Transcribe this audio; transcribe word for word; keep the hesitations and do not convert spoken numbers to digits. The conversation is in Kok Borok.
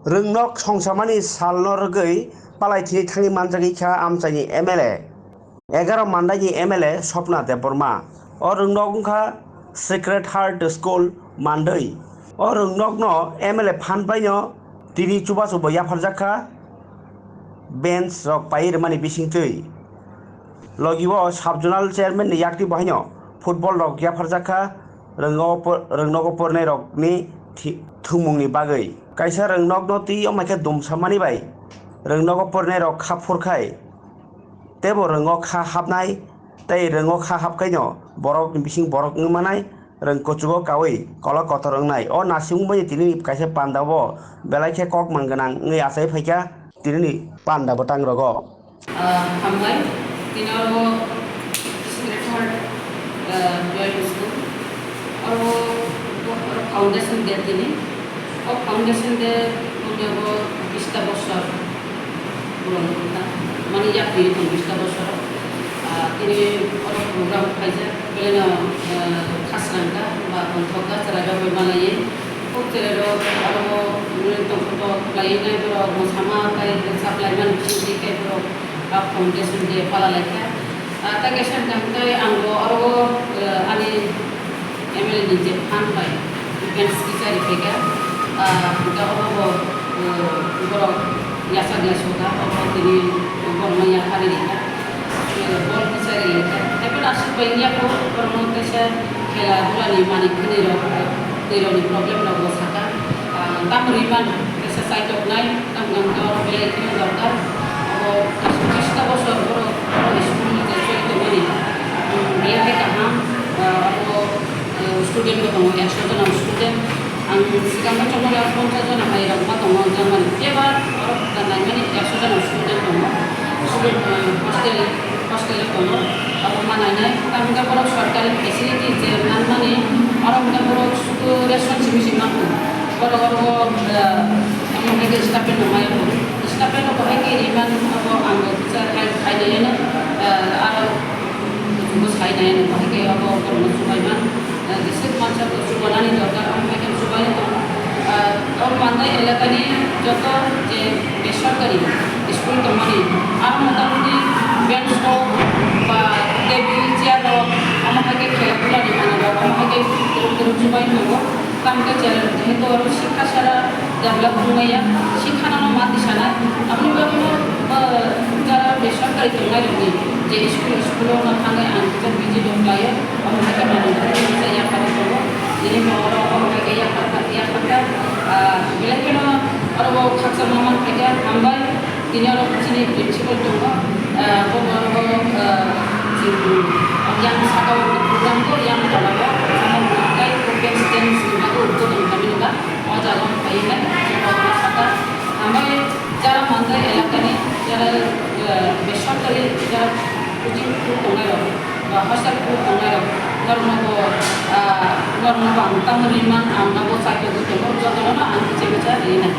Rwngnok songsamani salno rwgwi palai thini thangwi manjagwi kha amchaini M L A, egaroh mandaini M L A Swapna Debbarma. O rwngnok wngkha Sacred Heart School Mandwi. O rwngnokno M L A phan baino tini chubachu bo yapharjak kha bench rok pai rwmani bisingtwi. Logi o sub-zonal chairman ni yakti bo haino football rok yapharjak kha rwngnogo por-, rwngnogo pornai rokni thi-, thwngmungni bagwi. Kaisa rwngnokno twi wngmai khe dumsa mani bai rwngnogo pornai rok kha phurkhai teibo rwngo kha hapnai tei rwngo kha hapkhaino borokni bising borok wngwi manai rwng kuchugo kaui kolok kotor wngnai. O nasimung bai tini kaisa panda bo belai khe kok mang gwnang wngwi achai phaikha tinini panda bwtang rogo. Ah, hambai, tini oro Sacred Heart, ah, Primary School. Oro, oro foundation day tini. O foundation day wngya bo bista bosor puron wngkha. Mani yapri wngkha bista bosor. Ah, tini oro program khaijak, belai no, ah, khasrang kha, ba tongthok kha, chwrai rok bai malaiwi. Kok chwrai rok oro, mm, tongthok khlaiwi nai borok, mwsama tai rwchap laimani bisingtwi khe borok, ah, foundation day pala lai kha. Ah, tai kaisa wngkha hwnkhe ang bo oro, ah, ani M L A ni je phan bai events kichari phaikha, ah, hwnkhe obo bo, ah, borok yachak yachak kha, obo tini borokno yapharwi rikha, ah, bol kichari laikha. Taiphano aswk bai wngya kho, borokno kaisa khela dhulani manwi khwnwi rok, twi rokni problem rok bo sakha. Ah, tamo rwi mano, kaisa chaitok nai, tamo hwnkhe oro belai kheno dorkar. Abo kaisa bista bosor borok, borok school ni je choli tongmani, um, belai khe kaham, ah, abo, ah, student bo tongo, ekso jona student. Ang swkang khe chongmani oro ponchas jona hai rok ma tongo, jongmani kebo oro naimani ekso jona student tongo. Student, ah, hostel, hostel o tongo. Abo ma nainai, tamo hwnkhe borok sorkari facility je manmani, oro hwnkhe borok sudu ration simi simi mangkho. Borok oro, ah, tamo hwnkhe stipend rok maya kho. Stipend rok bahai khe riman abo ang bo teacher help khainai no, ah, aro bo sai nai no bahai khe abo borokno chubai man. Ah, jeswk mansa bo chubanani dorkar, omo hai khe chubai tong. Ah, o Mandai elakani joto je besorkari school tongmani, aro motamoti bench rok ba table, chair rok, omo hai khe khela dhulani manwi rok, omo hai khe kwrwng kwrwng chubai tongo. Tamo khe challenge, jehetu oro sikha sara develop wngmaya, sikha no ma tisanai. Aboni bagwi no, ah, jara besorkari tongnai rokni je school, school o no thangwi ang kisa visit o khlaio, omo hai khe manwi rok kisa yaphar tongo. Tini bo oro omo hai khe yaphar kha, yaphar kha, ah, belai kheno oro bo khakchangma man khaikha, hambai. Tini oro chini principal tongo, ah, bo bo oro, ah, chini yang saka o program ko yang tola o, omo kai ko pen stand sini bago uko tong kami nuka, o jaga o kai nai, o saka, hambai jara Mandai elakani, jara, ah, besorkari, jara coaching school tongnai rok, ba hostel school tongnai rok, norokno bo, ah, norokno bo ang tamo rinman, ang nobo chakri rwgwi tongo, jotono no ang kiching kicha rinai.